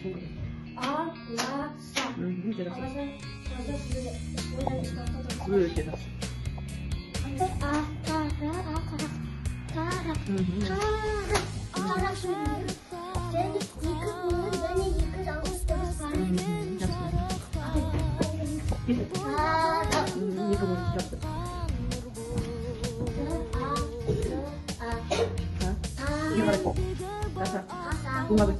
Аласа. Өте жақсы. Аласа. Таза сөздерді ойланып. Өте жақсы. А, тара, а, тарақ. Тарақ. Тарақ. Тарақ сөзінде және екі буын және екі жалғыз дыбыс бар. Жақсы. Кеттік. Тарақ. Екі буын, жақсы. Т, А, Т, А. Та. Үйге қарай. Таса. Таса. Оңға бер.